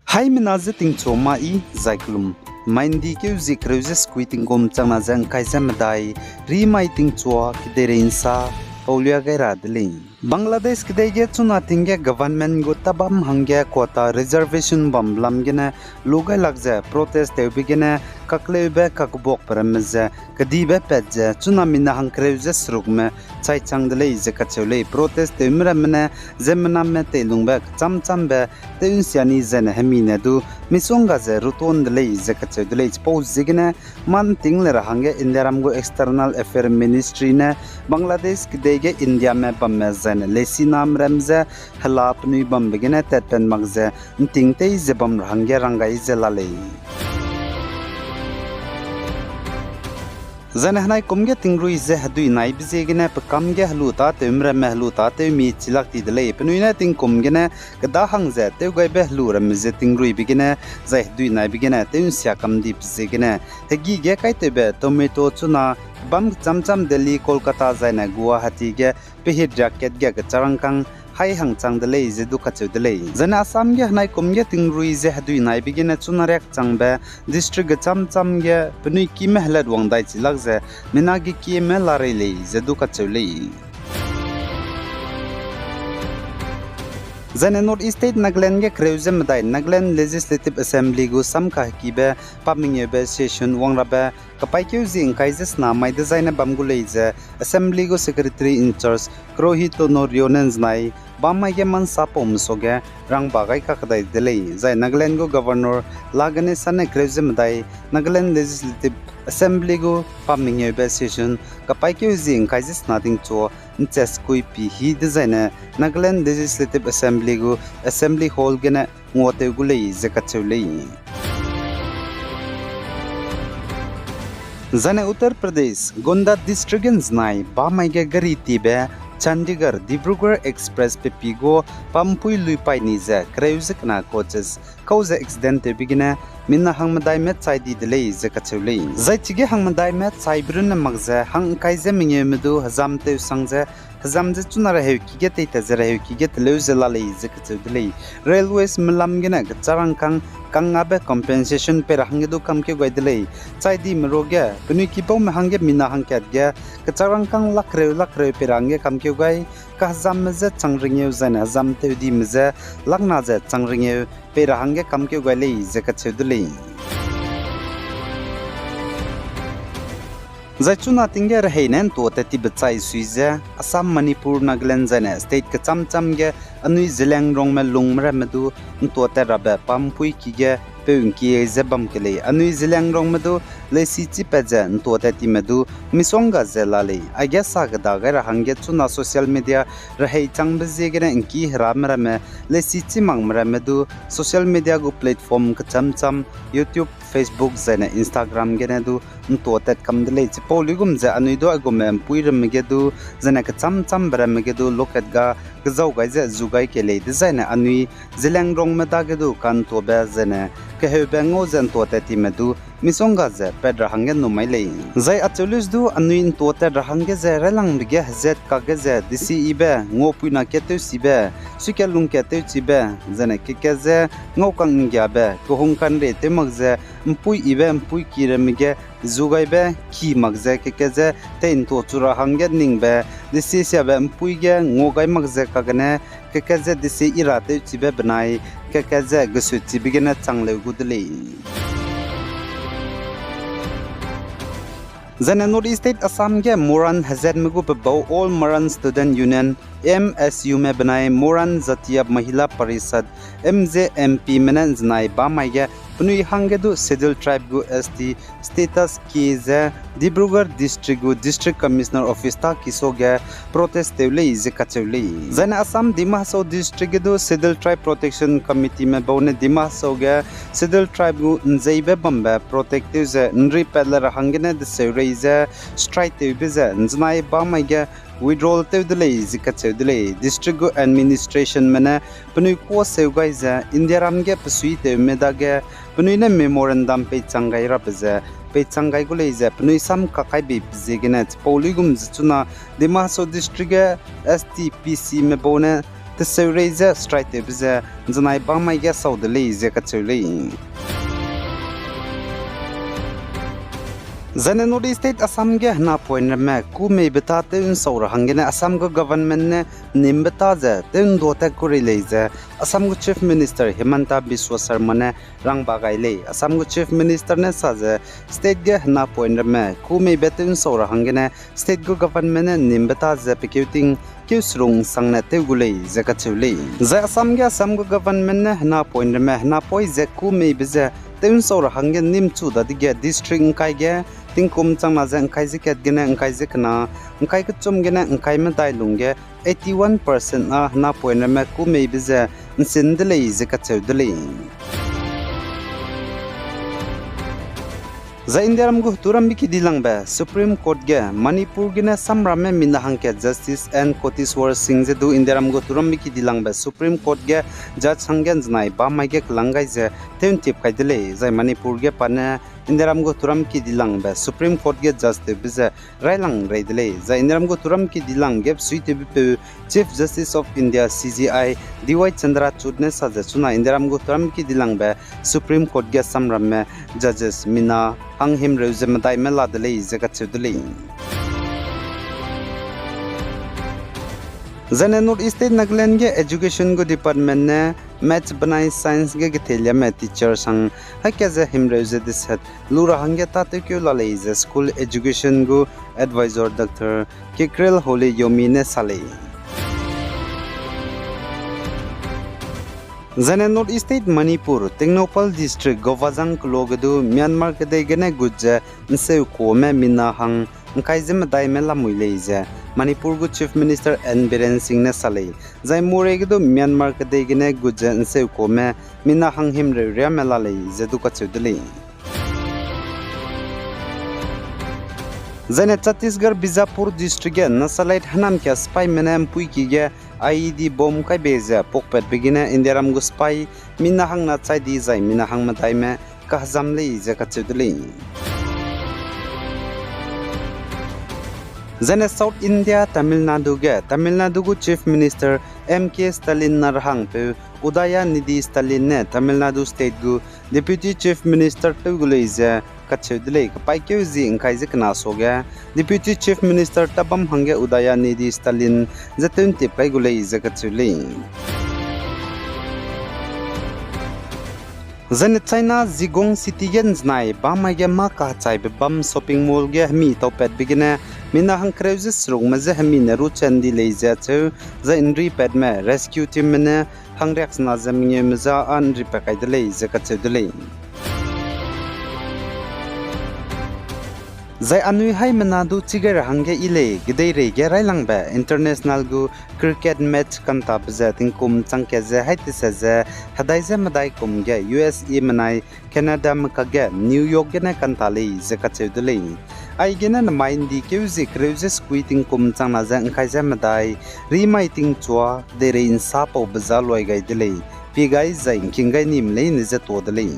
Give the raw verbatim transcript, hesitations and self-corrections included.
Haimena ze tingchua mai, zai kelum. Mai ’ndi keu zie kereu ze sekui tingkum changna ze ’ngkai ze medai, rimai tingchua kedeirei ’nsa paulia gai ra de lei. Bangladesh kedei ge chuna ting ge government gu tabam hangge quota reservation bambe lam gene lu gai lak ze protest tewbe gene kakleube kakbuakbe ramme ze kedibe pat ze chuna mina hangkereu ze serukme chai chang de lei ze kacheu lei. Protest tewme ramme ne ziemmename teilungbe kechâm châmbe tew ’nsia ni zaine hemi ne du misongga ze ruton de lei ze kacheu de lei. Chipau ziegene mâ ’nting le ra hangge Indiaram gu External Affair Ministry ne Bangladesh kedei ge Indiame bamme zaine leisiname ram ze hela penui bambe gene tatpat mak ze ’nting tei ze bam ra hangge rang gai ze la lei. Zaine henaikum ge tingrui ze hedui naibe ziegene pe kam ge helu tâtewme ramme helu tâtewmi chilak ti de lei. Penui ne tingkum gene keda hang ze tewgaibe helu ramme ze tingruibe gene zai hedui naibe gene tew ’nsia kam dibe ziegene hegî ge kaitewbe tomato chuna bam kechâm châm Delhi, Kolkata zaine Guwahati ge pehit riak kat ge kecharangkâng hai hang chang de lei ze du kacheu de lei. Zaine Assam ge henaikum ge tingrui ze hedui naibe gene chuna riak changbe district kechâm châm ge penui kime helatwang dai chilak ze mina gekieme larei lei ze du kacheu lei. Zaine North East State Nagaland ge kereu ze medai Nagaland Legislative Assembly gu sam kahekibe pamengeube session wang rabe kapaîkeu zie ’ngkai ze sena mai dezaine bam gu lei ze Assembly gu Secretary in Charge Purohitono Rionen zenai bamai ge mansa paume suage rangba gai kakdai de lei. Zai Nagaland gu Governor La Ganesan ne kereu ze medai Nagaland Legislative Assembly gu pamengeube session kapaîkeu zie ’ngkai ze sena tingchua ’nchet sekui pi hi dezaine Nagaland Legislative Assembly gu Assembly Hall gene nguatew gu lei ze kacheu lei. Zaine Uttar Pradesh, Gonda District ge ’nzenai bamai ge gari tiebe Chandigarh Dibrugarh Express pepi gu pampui lui paî ni ze kereu ze kena coaches kau ze accident tewbe gene mina hangmedaime chai di de lei ze kacheu lei. Zai chige hangmedaime chaibe runne mak ze hang ’ngkai ze mengeume du hezam tewsang ze hezam ze chuna reheuki ge teitat ze reheuki ge teleu ze la lei ze kacheu de lei. Railways melam gene kecharangkâng kangngabe compensation pei ra hangge du kamkeu gai de lei. Chai dime ruage penui kibaume hangge mina hangkat ge kecharangkâng lakreu lakreu pei ra hangge kamkeu gai, kahezamme je chang rengeu zaine hezam tew dime je lakna ze chang rengeu pei ra hangge kamkeu gai lei ze kacheu de lei. Zai chuna ting ge rehei ne ’ntuâtat tibe chai sui ze Assam, Manipur, Nagaland zaine state kechâm châm ge anui Zeliangrongme lungme ramme du ’ntuâtat rabe pampuiki ge peu ’ngkie ze bam ke lei. Anui Zeliangrongme du leisi chipat ze ’ntuâtat time du misongga ze la lei. Aige sa keda gai ra hangge chuna social media rehei changbe ziegene ’ngki herame ramme, leisi chimakme ramme du social media gu platform kechâm châm, YouTube, Facebook zaine Instagram gene du ’ntuâtat kam de lei. Chipau luigum ze anui du aigumme ’mpuî ramme ge du, zaine kechâm châmbe ramme ge du lokat ga kezau gai ze zu gai ke lei dezaine anui Zeliangrongme dage du ka'ntuâbe zaine keheube ngau ze ’ntuâtat time du misongga ze pat ra hangge numai lei. Zai acheu lus du anui ’ntuâtat ra hangge ze railangbe ge hezat kakge ze desieyibe, nguapuina kat tewchibe, suikat lungkat tewchibe, zaine kekat ze ngau kang ’nggiabe, kehung kanre tew mak ze ’mpuî yibe ’mpuîki ramme ge zu gaibe, ki mak ze kekat ze tei'ntuachu ra hangge ningbe, desie siabe ’mpuî ge ngua gai mak ze kagene kekat ze desie yi ra tewchibe benai kekat ze gesutchibe gene chang leu gu de lei. Zaine North East State Assam ge Moran hezatme gu pebau All Moran Student Union, A M S Ume benai Moran Jatiya Mahila Parishad, M J M Pme ne ’nzenai bamai ge penui hangge du Scheduled Tribe gu S T status kie ze Dibrugarh District gu District Commissioner Office ta kiso ge protest tew lei ze kacheu lei. Zaine Assam Dima Hasao District ge du Scheduled Tribe Protection Committeeme bau ne Dima Hasao ge Scheduled Tribe gu ’nzeibe bambe protect tew ze ’nripat le ra hanggene deseurei ze strike tewbe ze ’nzenai bamai ge withdrawal tew de lei ze kacheu de lei. District gu administrationme ne penui kuâ seu gai ze Indiaram ge pesuitewme dage penui ne memorandum peichang gai rabe ze peichang gai gu lei ze penui sam kakaibe ziegene chipau luigum ze chuna Dima Hasao District ge S T P Cme bau ne teseurei ze strike tewbe ze ’nzenai bamai ge sau de lei ze kacheu lei. Zaine North East State Assam ge henapoine ramme kû meibe tâ tew ’nsau ra hanggene Assam gu government ne ’nnimbe tâ ze tew ’nduâ tat ku rei lei ze Assam gu Chief Minister Himanta Biswa Sarma ne rangba gai lei. Assam gu Chief Minister ne sa ze state ge henapoine ramme kû meibe tew ’nsau ra hanggene state gu government ne ’nnimbe tâ ze pekeu ting keu seruk ’nsangne tew gu lei ze kacheu lei. Zai Assam ge Assam gu government ne henapoine ramme henapoi ze kû meibe ze tew ’nsau ra hangge ’nnimchu dadege district ’ngkai ge tingkum changna ze ’ngkai ze kat gene ’ngkai ze kena, ’ngkai kechum gene ’ngkai medai lungge eighty-one percent â henapoine ramme kû meibe ze ’nsin de lei ze kacheu de lei. Zai Indiaram gu heturambe kidilangbe Supreme Court ge Manipur gene samramme mina hangkat Justice N Koteswar Singh ze du Indiaram gu heturambe kidilangbe Supreme Court ge judge hangge ’nzenai bamai ge kelâng gai ze tew ’ntip kai de lei. Zai Manipur ge pa ne Indiaram gu heturam kidilangbe Supreme Court ge judge tewbe ze railang rei de lei. Zai Indiaram gu heturam kidilang ge besuitewbepeu Chief Justice of India, C J I, D Y Chandrachud ne sa ze chuna Indiaram gu heturam kidilangbe Supreme Court ge samramme judges mina hanghimreu ze medaime la de lei ze kacheu de lei. Zaine North East State Nagaland ge education gu department ne maths benai science ge getheliame teacher sang haika ze himreu ze deset lu ra hangge tâtewkeu la lei ze school education gu advisor Doctor Kikrel Holi Yomi ne sa lei. Zaine North East State Manipur, Tengnoupal District, Govajang keloa ge du Myanmar kedei gene gut ze ’nseukuame mina hang ’ngkai ze medaime lamui lei ze Manipur gu Chief Minister N Biren Singh ne sa lei. Zai Moreh ge du Myanmar kedei gene gut ze ’nseukuame mina hang himreu riame la lei ze du kacheu de lei. Zaine Chhattisgarh Bijapur District ge Naxalite hênamkia sipaime ne ’mpuiki ge I E D bomb kai bei ze puakpatbe gene Indiaram gu sipai mina hangna chai di zai mina hang medaime kahezam lei ze kacheu de lei. Zaine South India Tamil Nadu ge Tamil Nadu gu Chief Minister M K Stalin na rahangpeu Udayanithi Stalin ne Tamil Nadu State gu Deputy Chief Minister tew gu lei ze kacheu de lei. Kepaîkeu zi ’ngkai ze kena suage Deputy Chief Minister tabam hangge Udayanithi Stalin ze tew ’ntip kai gu lei ze kacheu lei. Zaine China Zigong City ge ’nzenai bamai ge mâ kahechaibe bam shopping mall ge hemi taupatbe gene mina hangkereu ze serukme je hemi ne ruchen di lei ze acheu, zai ’nripatme rescue teamme ne hangriaksena ze mengeume ja â ’nripat kai de lei ze kacheu de lei. Zai anui haimena du chige ra hangge yi lei, kedeirei ge railangbe international gu cricket match kantabe ze tingkum changkat ze haî tese ze hedai ze medai kum ge U S A menai Canadame kakge New York gene kanta lei ze kacheu de lei. Aigene nemai ’ndi keu zie kereu ze sekui tingkum changna ze ’ngkai ze medai, rimai tingchua kedeirei ’nsapaube ja luai gai de lei, pie gai zai ’ngking gai nime leine je tuâ de lei.